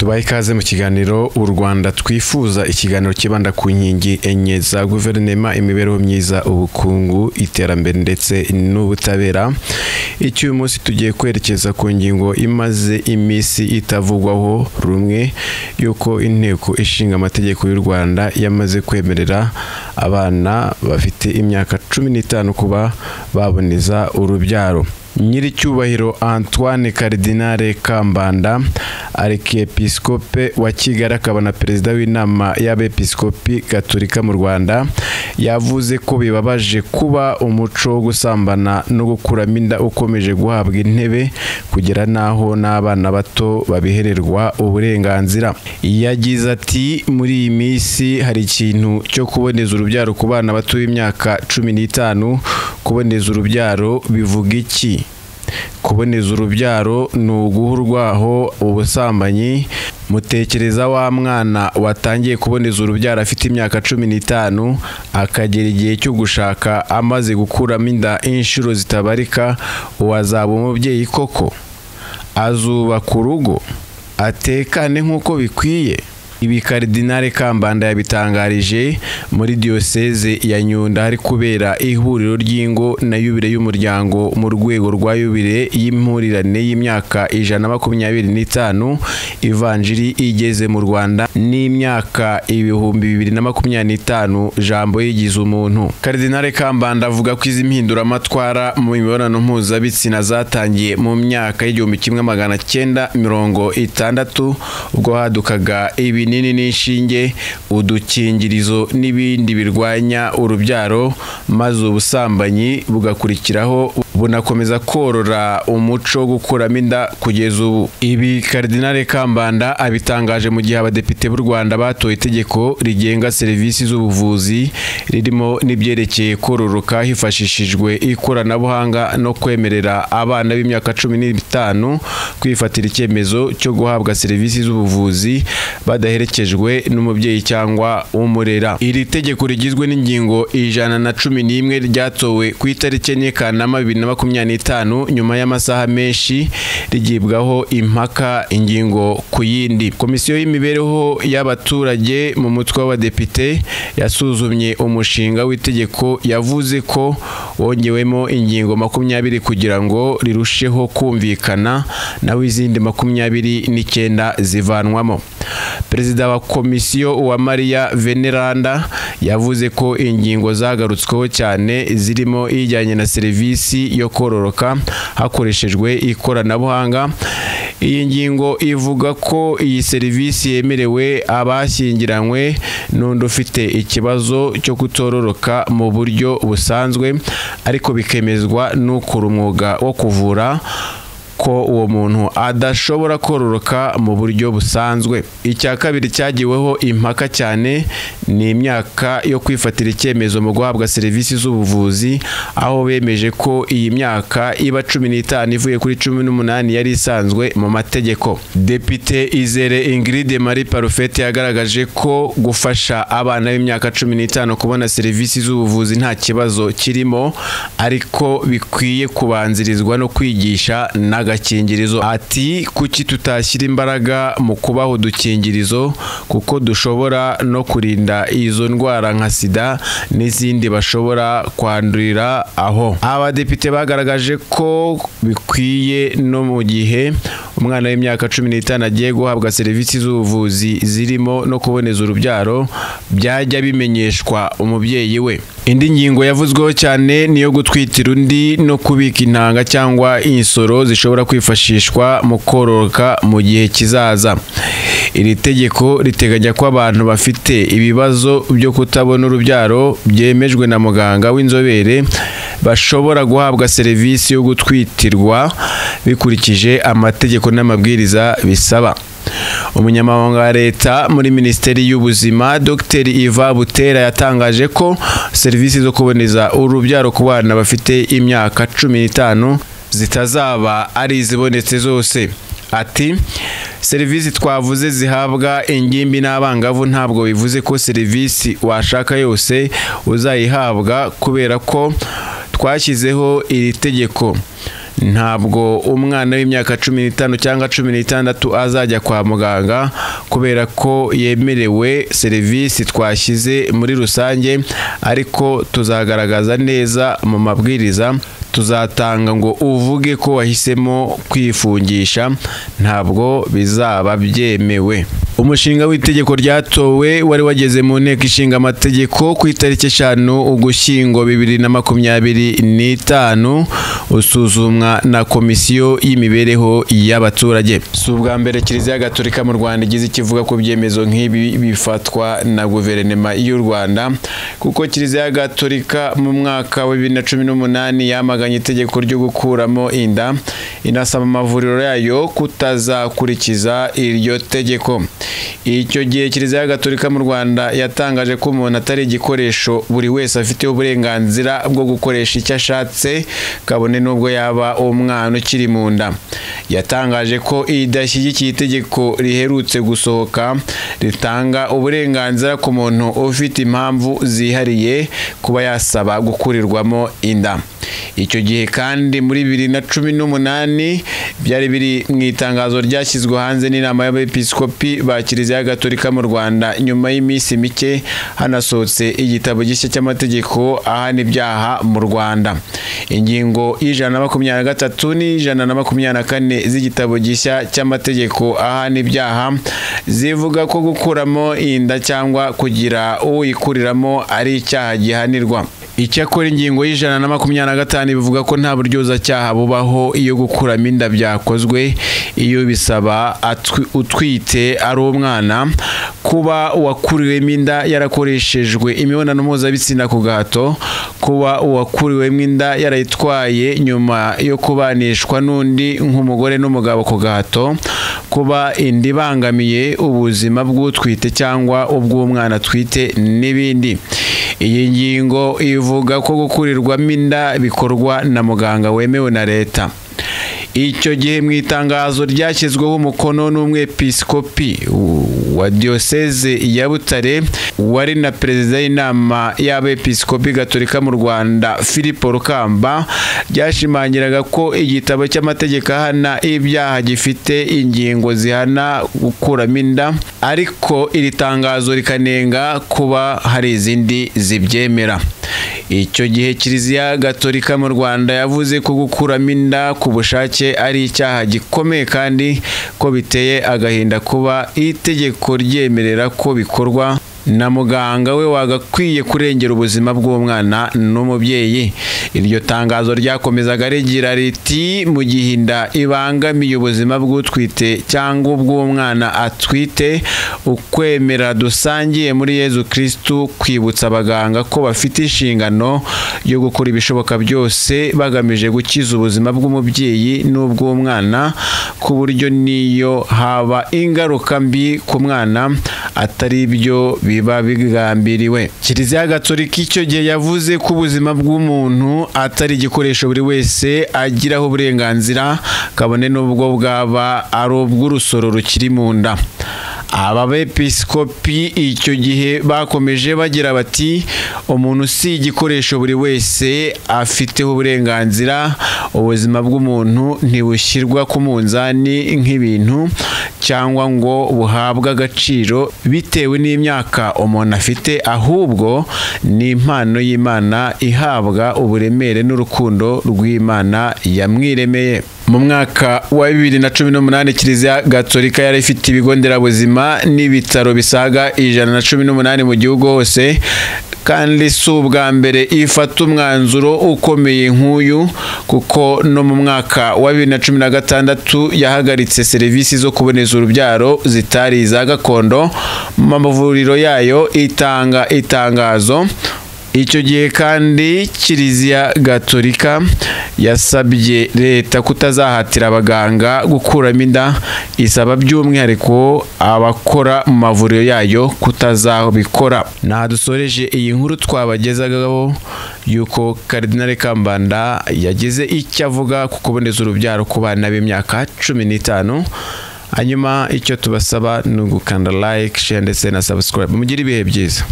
Tubahe ikaze mu kiganiro u Rwanda twifuza, ikiganiro kibanda ku nkingi enye za guverinoma: imibereho myiza, ubukungu, iterambere ndetse n'ubutabera. Icy'uyu munsi tugiye kwerekeza ku ngingo imaze iminsi itavugwaho rumwe, y'uko Inteko Ishinga Amategeko y'u Rwanda yamaze kwemerera abana bafite imyaka 15 kuba baboneza urubyaro. Nyiricyubahiro Antoine Cardinal Kambanda, Arkiyepiskope wa Kigali akaba na Perezida w'Inama y'Abepiskopi Gatolika mu Rwanda, yavuze ko bibabaje kuba umuco wo gusambana no gukuramo inda ukomeje guhabwa intebe kugera n'aho n'abana bato babihererwa uburenganzira. Yagize ati: "Muri iyi minsi hari ikintu cyo kuboneza urubyaro ku bana bato b'imyaka 15. Kuboneza urubyaro bivuga iki? Kuboneza urubyaro ni uguha urwaho ubusambanyi. Mutekereza wa mwana watangiye kuboneza urubyaro afite imyaka 15, akagera igihe cyo gushaka amaze gukuramo inda inshuro zitabarika, uwazaba umubyeyi koko? Azubaka urugo atekane nk'uko bikwiye?" Ibi Karidinali Kambanda yabitangarije muri Diyoseze ya Nyundo hari kubera ihuriro ry'ingo na yubile y'umuryango mu rwego rwa yubile y'impurirane y'imyaka 125 Ivanjiri igeze mu Rwanda n'imyaka 2025 Jambo yigize umuntu. Karidinali Kambanda avuga ko izi mpinduramatwara mu mibonano mpuzabitsina zatangiye mu myaka y'1960, ubwo hadukaga ibinini n'inshinge, udukingirizo n'ibindi birwanya urubyaro, maze ubusambanyi bugakurikiraho, bunakomeza korora umuco wo gukuramo inda kugeza ubu. Ibi Karidinali Kambanda abitangaje mu gihe abadepite b'u Rwanda batoye itegeko rigenga serivisi z'ubuvuzi, ririmo n'ibyerekeye kororoka hifashishijwe ikoranabuhanga no kwemerera abana b'imyaka 15 kwifatira icyemezo cyo guhabwa serivisi z'ubuvuzi badaherekejwe n'umubyeyi cyangwa umurera. Iri tegeko rigizwe n'ingingo 111 ryatowe ku itariki 4 Kanama 2025, nyuma y'amasaha menshi rigibwaho impaka ingingo ku yindi. Komisiyo y'imibereho y'abaturage mu mutwe w'abadepite yasuzumye umushinga w'itegeko, yavuze ko wongewemo ingingo 20 kugira ngo rirusheho kumvikana, naho izindi 29 zivanwamo. Perezida wa komisiyo, Uwamariya Veneranda, yavuze ko ingingo zagarutsweho cyane zirimo ijyanye na serivisi yo kororoka hakoreshejwe ikoranabuhanga. Iyi ngingo ivuga ko iyi serivisi yemerewe abashyingiranywe n'undi ufite ikibazo cyo kutororoka mu buryo busanzwe, ariko bikemezwa n'ukora umwuga wo kuvura ko uwo muntu adashobora kororoka mu buryo busanzwe. Icya kabiri cyagiweho impaka cyane ni imyaka yo kwifatira icyemezo mu guhabwa serivisi z'ubuvuzi, aho bemeje ko iyi myaka iba 15 ivuye kuri 18 yari isanzwe mu mategeko. Depite Izere Ingrid Marie Parufete yagaragaje ko gufasha abana b'imyaka 15 kubona serivisi z'ubuvuzi nta kibazo kirimo, ariko bikwiye kubanzirizwa no kwigisha n'agakingirizo. Ati: "Kuki tutashyira imbaraga mu kubaha udukingirizo, kuko dushobora no kurinda izo ndwara nka sida n'izindi bashobora kwandurira aho?" Abadepite bagaragaje ko bikwiye no mu gihe umwana w'imyaka 15 agiye guhabwa serivisi z'ubuvuzi zirimo no kuboneza urubyaro, byajya bimenyeshwa umubyeyi we. Indi ngingo yavuzweho cyane niyo gutwitira undi no kubika intanga cyangwa insoro zishobora kwifashishwa mu kororoka mu gihe kizaza. Iri tegeko riteganya ko abantu bafite ibibazo byo kutabona urubyaro byemejwe na muganga w'inzobere bashobora guhabwa serivisi yo gutwitirwa bikurikije amategeko n'amabwiriza bisaba. Umunyamabanga wa Leta muri Minisiteri y'Ubuzima, Dr Iva Butera, yatangaje ko serivisi zo kuboneza urubyaro ku bana bafite imyaka 15 zitazaba ari izibonetse zose. Ati: "Serivisi twavuze zihabwa ingimbi n'abangavu ntabwo bivuze ko serivisi washaka yose uzayihabwa kubera ko twashyizeho iri tegeko. Ntabwo umwana w'imyaka 15 cyangwa 16 azajya kwa muganga kubera ko yemerewe serivisi twashyize muri rusange, ariko tuzagaragaza neza mu mabwiriza tuzatanga ngo uvuge ko wahisemo kwifungisha, ntabwo bizaba byemewe. Umushinga w'itegeko ryatowe wari wageze mu nteko ishinga amategeko ku itariki 5 Ugushyingo 2025, usuzumwa na komisiyo y'imibereho y'abaturage. Si ubwa mbere Kiliziya Gatolika mu Rwanda igize ikivuga ku byemezo nk'ibi bifatwa na guverinoma y'u Rwanda, kuko Kiliziya Gatolika mu mwaka wa 2018 yamaganye itegeko ryo gukuramo inda, inasaba amavuriro yayo kutazakurikiza iryo tegeko. Icyo gihe Kiliziya Gatolika mu Rwanda yatangaje ko umuntu atari igikoresho, buri wese afite uburenganzira bwo gukoresha icyo ashatse, kabone n'ubwo yaba umwana ukiri mu nda. Yatangaje ko idashyigikiye itegeko riherutse gusohoka ritanga uburenganzira ku muntu ufite impamvu zihariye kuba yasaba gukurirwamo inda. Icyo gihe kandi muri 2018 byari biri mu itangazo ryashyizwe hanze n'inama y'abepiskopi ba Kiliziya Gatolika mu Rwanda nyuma y'iminsi mike hanasohotse igitabo gishya cy'amategeko ahana ibyaha mu Rwanda. Ingingo y'123 n'124 z'igitabo gishya cy'amategeko ahana ibyaha zivuga ko gukuramo inda cyangwa kugira uyikuriramo ari icyaha gihanirwa. Icyakora ingingo y'125 bivuga ko nta buryozacyaha bubaho iyo gukuramo inda byakozwe iyo bisaba utwite ari umwana, kuba uwakuriwemo inda yarakoreshejwe imibonano mpuzabitsina ku gahato, kuba uwakuriwemo inda yarayitwaye nyuma yo kubanishwa n'undi nk'umugore n'umugabo ku gahato, kuba inda ibangamiye ubuzima bw'utwite cyangwa ubw'umwana atwite n'ibindi. Iyi ngingo ivuga ko gukurirwamo inda bikorwa na muganga wemewe na leta. Icyo gihe mu itangazo ryashyizweho umukono n'umwepiskopi wa Diocese ya Butare wari na perezida y'inama y'abepiskopi Gatolika mu Rwanda Philippe Rukamba, ryashimangiraga ko igitabo cy'amategeko ahana ibyaha gifite ingingo zihana gukuramo inda, ariko iri tangazo rikanenga kuba hari izindi zibyemera. Icyo gihe Kiliziya Gatolika mu Rwanda yavuze ko gukuramo inda ku bushake ari icyaha gikomeye kandi ko biteye agahinda kuba itegeko ryemerera ko bikorwa na muganga we wagakwiye kurengera ubuzima bw'umwana n'umubyeyi. Iryo tangazo ryakomezaga rigira riti: mu gihe inda ibangamiye ubuzima bw'utwite cyangwa ubw'umwana atwite, ukwemera dusangiye muri Yezu Kristu kwibutsa abaganga ko bafite inshingano yo gukora ibishoboka byose bagamije gukiza ubuzima bw'umubyeyi n'ubw'umwana, ku buryo niyo haba ingaruka mbi ku mwana atari ibyo biba bigambiriwe. Kiliziya Gatolika icyo gihe yavuze ko ubuzima bw'umuntu atari igikoresho buri wese agiraho uburenganzira, kabone n'ubwo bwaba ari ubw'urusoro rukiri mu nda. Aba bepiskopi icyo gihe bakomeje bagira bati: umuntu si igikoresho buri wese afiteho uburenganzira, ubuzima bw'umuntu ntibushyirwa ku munzani nk'ibintu cyangwa ngo buhabwe agaciro bitewe n'imyaka umuntu afite, ahubwo ni impano y'Imana ihabwa uburemere n'urukundo rw'Imana yamwiremeye. Mu mwaka wa 2018 Kiliziya Gatolika yari ifite ibigo nderabuzima n'ibitaro bisaga 118 mu gihugu hose, kandi si ubwa mbere ifata umwanzuro ukomeye nk'uyu, kuko no mu mwaka wa 2016 yahagaritse serivisi zo kuboneza urubyaro zitari iza gakondo mu mavuriro yayo itanga itangazo. Icyo gihe kandi Kiliziya Gatolika yasabye leta kutazahatira abaganga gukuramo inda, isaba by'umwihariko abakora mu mavuriro yayo kutazabikora. Nta dusoreje iyi nkuru twabagezagaho yuko Cardinal Kambanda yagize icyo avuga ku kuboneza urubyaro ku bana b'imyaka 15. Hanyuma icyo tubasaba ni ugukanda like, share ndetse na subscribe. Mugire ibihe byiza.